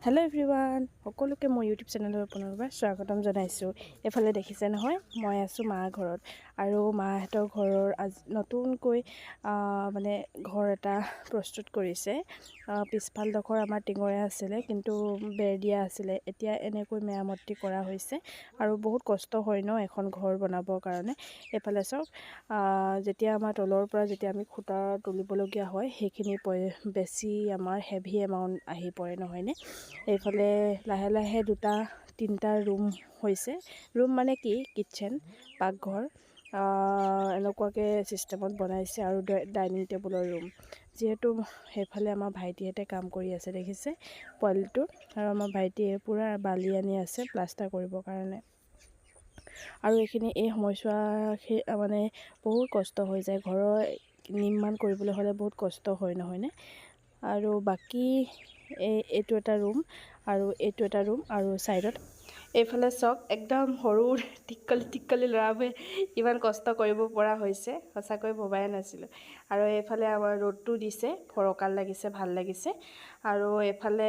Hello' everyone, সকলোকে মোৰ YouTube চেনেলত পুনৰবাৰ স্বাগতম জনাইছোঁ। এইফালে দেখিছে নহয়, মই আছোঁ মা ঘৰত আৰু মাহঁতৰ ঘৰৰ আজি নতুনকৈ মানে ঘৰ এটা প্ৰস্তুত কৰিছে। পিছফালডোখৰ আমাৰ টিঙৰে আছিলে, কিন্তু বেৰ দিয়া আছিলে। এতিয়া এনেকৈ মেৰামতি কৰা হৈছে আৰু বহুত কষ্ট হয় ন এখন ঘৰ বনাবৰ কাৰণে। এইফালে চাওক, যেতিয়া আমাৰ তলৰ পৰা যেতিয়া আমি খুঁটা তুলিবলগীয়া হয়, সেইখিনি বেছি আমাৰ হেভি এমাউণ্ট আহি পৰে, নহয়নে? এইফালে লাহে লাহে দুটা তিনিটা ৰুম হৈছে। ৰুম মানে কি, কিটচেন, পাকঘৰ এনেকুৱাকৈ ছিষ্টেমত বনাইছে আৰু ডাইনিং টেবুলৰ ৰুম। যিহেতু সেইফালে আমাৰ ভাইটিহঁতে কাম কৰি আছে, দেখিছে পোৱালিটো। আৰু আমাৰ ভাইটিয়ে পূৰা বালি আনি আছে প্লাষ্টাৰ কৰিবৰ কাৰণে। আৰু এইখিনি এই সময়ছোৱা মানে বহুত কষ্ট হৈ যায়। ঘৰৰ নিৰ্মাণ কৰিবলৈ হ'লে বহুত কষ্ট হয়, নহয়নে? আৰু বাকী এইটো এটা ৰুম আৰু এইটো এটা ৰুম আৰু ছাইডত এইফালে চাওক, একদম সৰু টিকলি টিকলি ল'ৰাবোৰে ইমান কষ্ট কৰিব পৰা হৈছে, সঁচাকৈ ভবাই নাছিলোঁ। আৰু এইফালে আমাৰ ৰ'দটো দিছে, ফৰকাল লাগিছে, ভাল লাগিছে। আৰু এইফালে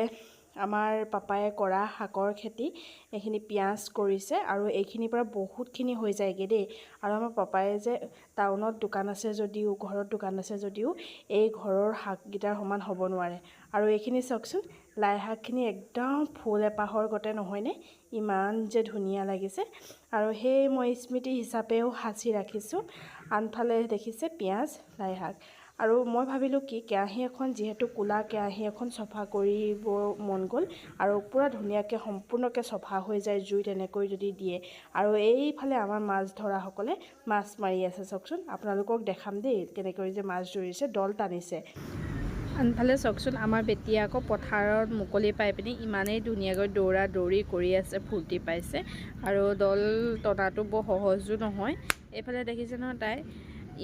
আমাৰ পাপায়ে কৰা শাকৰ খেতি, এইখিনি পিঁয়াজ কৰিছে আৰু এইখিনিৰ পৰা বহুতখিনি হৈ যায়গৈ দেই। আৰু আমাৰ পাপায়ে যে টাউনত দোকান আছে যদিও, ঘৰত দোকান আছে যদিও, এই ঘৰৰ শাককেইটাৰ সমান হ'ব নোৱাৰে। আৰু এইখিনি চাওকচোন, লাই শাকখিনি একদম ফুল এপাহৰ গতে নহয়নে? ইমান যে ধুনীয়া লাগিছে। আৰু সেই মই স্মৃতি হিচাপেও সাঁচি ৰাখিছোঁ। আনফালে দেখিছে পিঁয়াজ, লাই শাক। আৰু মই ভাবিলোঁ কি, কেৰাহী এখন, যিহেতু ক'লা কেৰাহী এখন চফা কৰিব মন গ'ল আৰু পূৰা ধুনীয়াকৈ সম্পূৰ্ণকৈ চফা হৈ যায় জুইত এনেকৈ যদি দিয়ে। আৰু এইফালে আমাৰ মাছ ধৰাসকলে মাছ মাৰি আছে, চাওকচোন। আপোনালোকক দেখাম দেই কেনেকৈ যে মাছ ধৰিছে, দল টানিছে। আনফালে চাওকচোন, আমাৰ বেটীয়ে আকৌ পথাৰত মুকলি পাই পিনি ইমানেই ধুনীয়াকৈ দৌৰা দৌৰি কৰি আছে, ফূৰ্তি পাইছে। আৰু দল টনাটো বৰ সহজো নহয়। এইফালে দেখিছে নহয়, তাই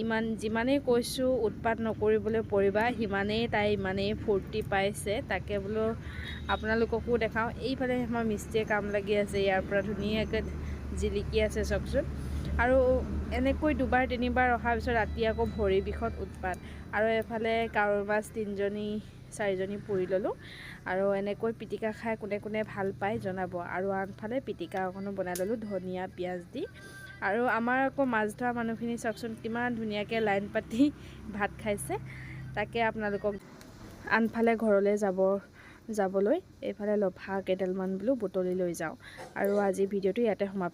ইমান যিমানেই কৈছোঁ উৎপাত নকৰিবলৈ পৰিবা, সিমানেই তাই ইমানেই ফূৰ্তি পাইছে। তাকে বোলো আপোনালোককো দেখাওঁ। এইফালে আমাৰ মিস্ত্ৰীয়ে কাম লাগি আছে, ইয়াৰ পৰা ধুনীয়াকৈ জিলিকি আছে, চাওকচোন। আৰু এনেকৈ দুবাৰ তিনিবাৰ অহাৰ পিছত ৰাতি আকৌ ভৰি বিষত উৎপাত। আৰু এইফালে কাৱৈ মাছ তিনিজনী চাৰিজনী পুৰি ল'লোঁ। আৰু এনেকৈ পিটিকা খাই কোনে কোনে ভাল পায় জনাব। আৰু আনফালে পিটিকা অকণো বনাই ল'লোঁ ধনিয়া পিঁয়াজ দি। আৰু আমাৰ আকৌ মাছ ধৰা মানুহখিনি চাওকচোন, কিমান ধুনীয়াকৈ লাইন পাতি ভাত খাইছে। তাকে আপোনালোকক আনফালে ঘৰলৈ যাবলৈ এইফালে লফা কেইডালমান বোলো বুটলি লৈ যাওঁ। আৰু আজি ভিডিঅ'টো ইয়াতে সমাপ্ত।